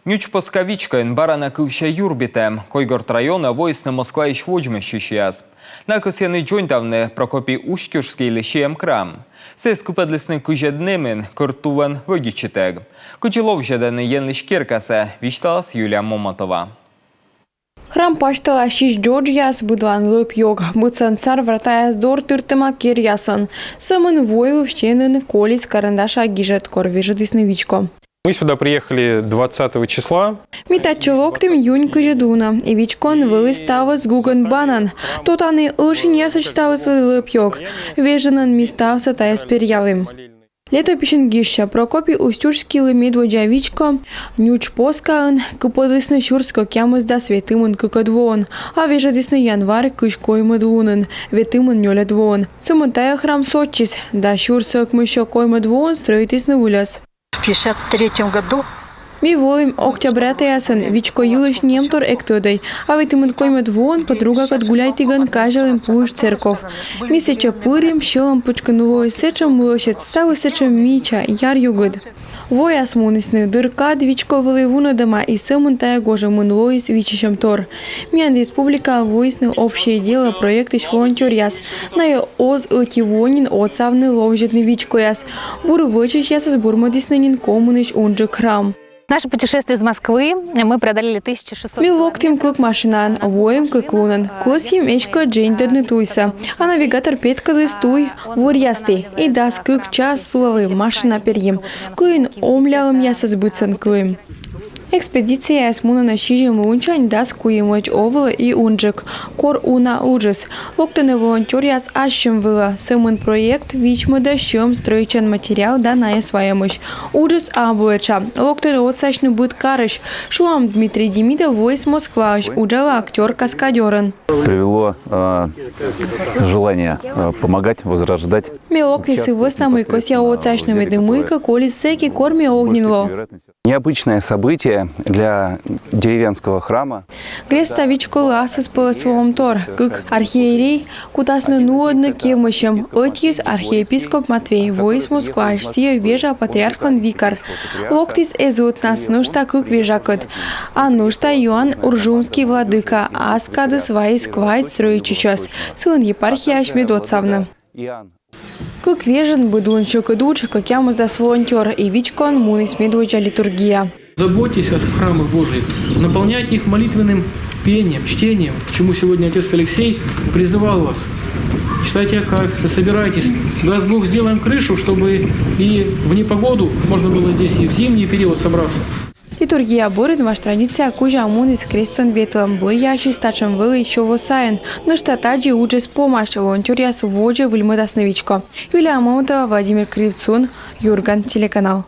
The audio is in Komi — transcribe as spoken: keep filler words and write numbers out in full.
Нюдзпоска вичкоын бара на кывсьӧ юрбитӧм. Койгорт районӧ воисны Москваысь водзмӧстчысьяс. Найӧ кӧсйӧны дзоньтавны Прокопий Устюжскийлы сиӧм храм. Сійӧс кыпӧдлісны кызьӧд нэмын, кӧрт тувӧн вӧдитчытӧг. Кыдзи ловзьӧдӧны Енлысь керкасӧ, висьталас Юлия Момотова. Храм пасьтала сись джоджъяс, быдлаын лӧп-ёг. Быдсӧн Царь вратаяс дор тыртӧма керъясӧн. Сӧмын войвыв стенын колис карандаша гижӧд, кор вежӧдісны вичко. Мы сюда приехали двадцатого числа. Ми татчӧ локтім юнь кызьӧд лунӧ, и вичкоын вӧлі ставыс гугӧн-банӧн. То тані ӧшиньясӧдз ставыс вӧлі лӧп-ёг. Вежонӧн ми ставсӧ тайӧс перъялім. Летописьын гижсьӧ: Прокопий Устюжскийлы медводдза вичко Нюдзпоскаын кыпӧдлісны сюрс кӧкъямысдас ветымын кыкӧд воын, а вежӧдісны январь кызь коймӧд лунын ветымын нёльӧд воын. Сӧмын тайӧ храм сотчис, да сюрс ӧкмыссё коймӧд воын стрӧитісны выльӧс. В пятьдесят третьем году. Ми волім октябрятаясӧн, вичко йылысь немтор эг тӧдӧй, а ветымын коймӧд воын подругакӧд гуляйтігӧн казялім пуысь церков. Ми сэтчӧ пырим, сьӧлӧм пытшкын лои сэтшӧм лӧсьыд, ставыс сэтшӧм мича, яръюгыд. Вояс мунісны, дыр кад вичко вӧлі вунӧдӧма, и сӧмын тайӧ гожӧмын лоис виччысьӧмтор. Миян республикаӧ воисны «Общее дело» проектысь волонтёръяс. Найӧ оз ӧти во нин отсавны ловзьӧдны вичкояс. Бур вӧчысьясӧс бурмӧдісны нин комынысь унджык храм. Наше путешествие из Москвы, мы преодолели тысяча шестьсот... Ми локтім кык машинаӧн, воим кык лунӧн. Кӧсйим эськӧ дженьдӧдны туйсӧ. А навигатор петкӧдліс туй вӧръястӧ. И дас кык час сулалім, машина перйим. Кыин омлялӧмъясӧс быдсӧн кылім. Экспедицияяс мунӧны сизим лунсянь дас куимӧдз, овлӧ и унджык, кор уна уджыс. Локтӧны волонтёръяс ас сьӧм вылӧ. Сӧмын проект вичмӧдӧ сьӧм стрӧитчан материал да найӧс вайӧмысь. Уджыс абу этша. Локтӧны отсасьны быд карысь. Шуам, Дмитрий Демидов воис Москваысь, уджалӧ актёр-каскадёрӧн. Привело, э, желание, э, помогать, возрождать. Ме локті сы вӧсна, мый кӧсъя отсасьны, медым мыйкӧ коліс сэки, кор ме ог нин ло. Необычное событие для деревенского храма. Грездса вичколы аслыспӧлӧс лоӧмтор. Кык архиерей кутасны нуӧдны кевмысьӧм. Ӧтиыс, архиепископ Матвей, воис Москваысь, сійӧ вежа патриархлӧн викарь. Локтіс эз ӧтнас, нӧшта кык вежакӧд. А нӧшта Иоанн Уржумский владыка ас кадыс вайис квайт стрӧитчысьӧс. Сылӧн епархияысь мед отсавны. Кык вежон, быд лун сьӧкыд удж, кӧкъямысдас волонтёр, и вичкоын муніс медводдза литургия. Заботьтесь о храмах Божьих, наполняйте их молитвенным пением, чтением, к чему сегодня отец Алексей призывал вас. Читайте акафисты, собирайтесь. Даст Бог, сделаем крышу, чтобы и в непогоду можно было здесь и в зимний период собраться. Литургия бӧрын важ традиция кузя муніс крестӧн ветлӧм. Бӧръяысь татшӧм вӧлі ещӧ во сайын. Нӧшта тадзи уджыс помась, волонтёръяс водзӧ выльмӧдасны вичко. Юлия Момотова, Владимир Кривцун, «Юрган» телеканал.